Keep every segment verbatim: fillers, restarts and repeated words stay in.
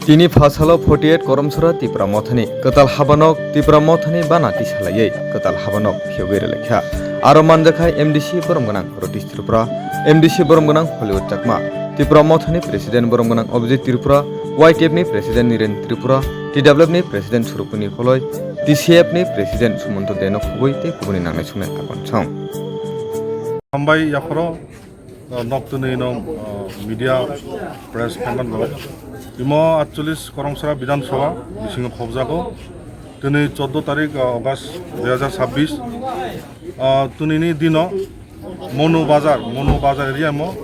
Tini pha salo forty eight Koromsora Tipra Mothani kwtal habanok Tipra Mothani bana tisalaiwi kwtal habanok phiyogwi rwlaikha. Aro manjakha M D C borom gwnang Rotish Tripura, M D C borom gwnang Hollywood Chakma, Tipra Mothani President borom gwnang Abhijit Tripura, Y T F ni President Niren Tripura, T W F ni President Surupuni Pholoi, T C F ni President Sumonto Deno khugwi tei kubuni nangnai sungnai akon song. Hambai yaphoro, uh, nok twnwi no, uh, media press khaimani bagwi. Imo aatcholish Koromsora Bidhan Sabha bisingo khobjago. Twnwi chordo tarik, uh, August dui hazar chabbish. Uh, twnini dino Monu Bazar, Monu Bazar area mo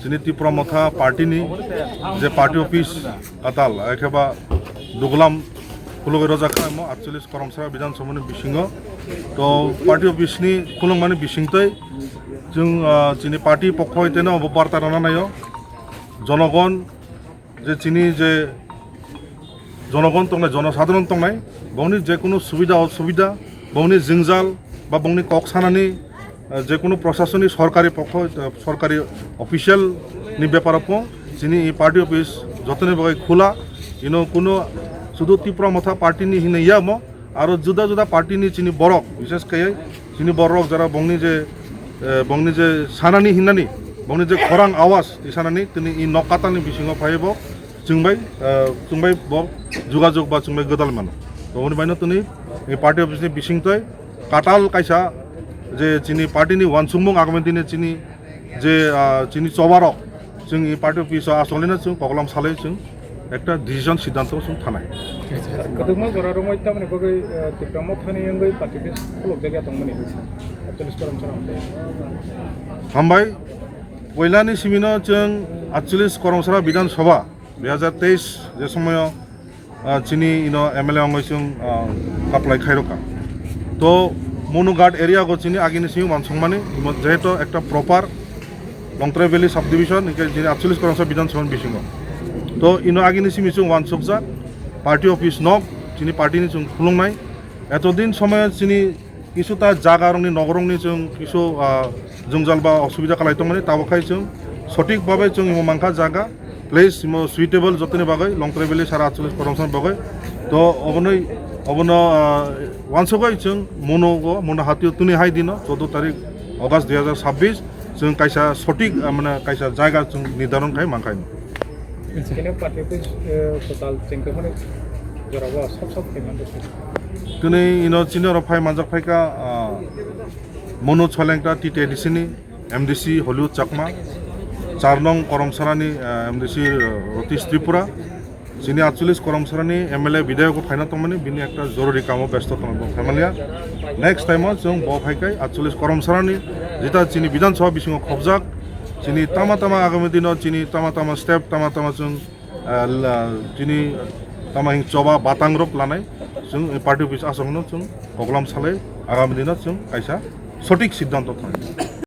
chini Tipra Motha party ni je party office katal, ekheba dugulam khulugwi rojak kha mo aatcholish Koromsora Bidhan Sabha ni bisingo. To party office ni khulungmani bisingtwi chwng, ah, chini party pokho teno obo barta rwna naio. Jonogon je chini je jonogon tongnai, jonosadharon tongnai, bongni je kunu subida osubida, bongni jwngjal ba bongni kok sanani, eh, je kunu proshasoni sorkari pokho, eh, sorkari official ni beparo pho chini e party office jotoni bagwi khula, ino kunu sudu Tipra Motha party ni hinwi ya mo, aro juda juda party ni chini borok, bishes khe chini borok jara bongni je, eh, bongni je sanani hinani, bongni je khorang awas twi sanani tini e nok katal ni bisingo phaibo. Chwng bai, ah, chwng bai bo jogajog ba chwng bai gwdal mano. To, oboni baino tini, eh, party office ni bisingtwi katal kaisa je chini party ni uansukmung agami dini chini je, ah, chini choba rok chwng e party office o asolino chwng koklam salai chwng ekta decision siddhanto chwng thanai. Kwdwkma jora romwi tamoni bagwi, ah, Tipra Mothani wngwi party office khulukjakya tongmani hwnsa. Aatcholish Koromsora. Hambai, poilani simino chwng aatcholish Koromsora Bidhan Sabha dui hazar teis je somoyo, ah, chini ino M L A wngwi chwng, ah, apply khairokha. To Monu Ghat area go chini agini simi uansukmani, imo jehetu ekta proper Longtrai Valley subdivision, hingke chini aatcholish Koromsora Bidhan Sabha ni bisingo. To ino agini simi chwng uansukjak, party office nok, chini party ni chwng khulungnai. Etodin somoyo chini kisu ta jaga rokni, nogo rokni chwng kisu, ah, jwngjal ba osubida kalai tongmani, tabok khai chwng sothik babe chwng imo mankha jaga, place imo suitable jotoni bagwi, Longtrai Valley sara aatcholish Koromsora bagwi. To obonoi, obono, ah, uansugwi chwng Monu go, Monu hatio tuni hai dino, chordo tarik August dui hazar chabbish, chwng kaisa sothik, ah, mane kaisa jaga chwng nirdharon khai mankhaino. Kene party office, eh, kwtal chengkhe mani jorao sop sop khe manjak khe. Tini ino chini oro phai manjak phaikha, ah, Monu Cholengta T T A D C ni M D C Hollywood Chakma, char nong Koromsora ni, ah, M D C Rotish Tripura. Chini aatcholish Koromsora ni M L A bidhayok bo phaina tongmani, bini ekta jorori kamo besto tongmani bo phaimanliya. Next time o chwng bo phaikai aatcholish Koromsora ni jeta chini Bidhan Sabha bisingo khobjak, chini tama tama agami dino chini tama tama step tama tama chwng, ah, la, chini tama hing choba batang rok lanai, chwng party office asongno chwng koklam salai agami dino chwng kaisa sothik siddhanto thang.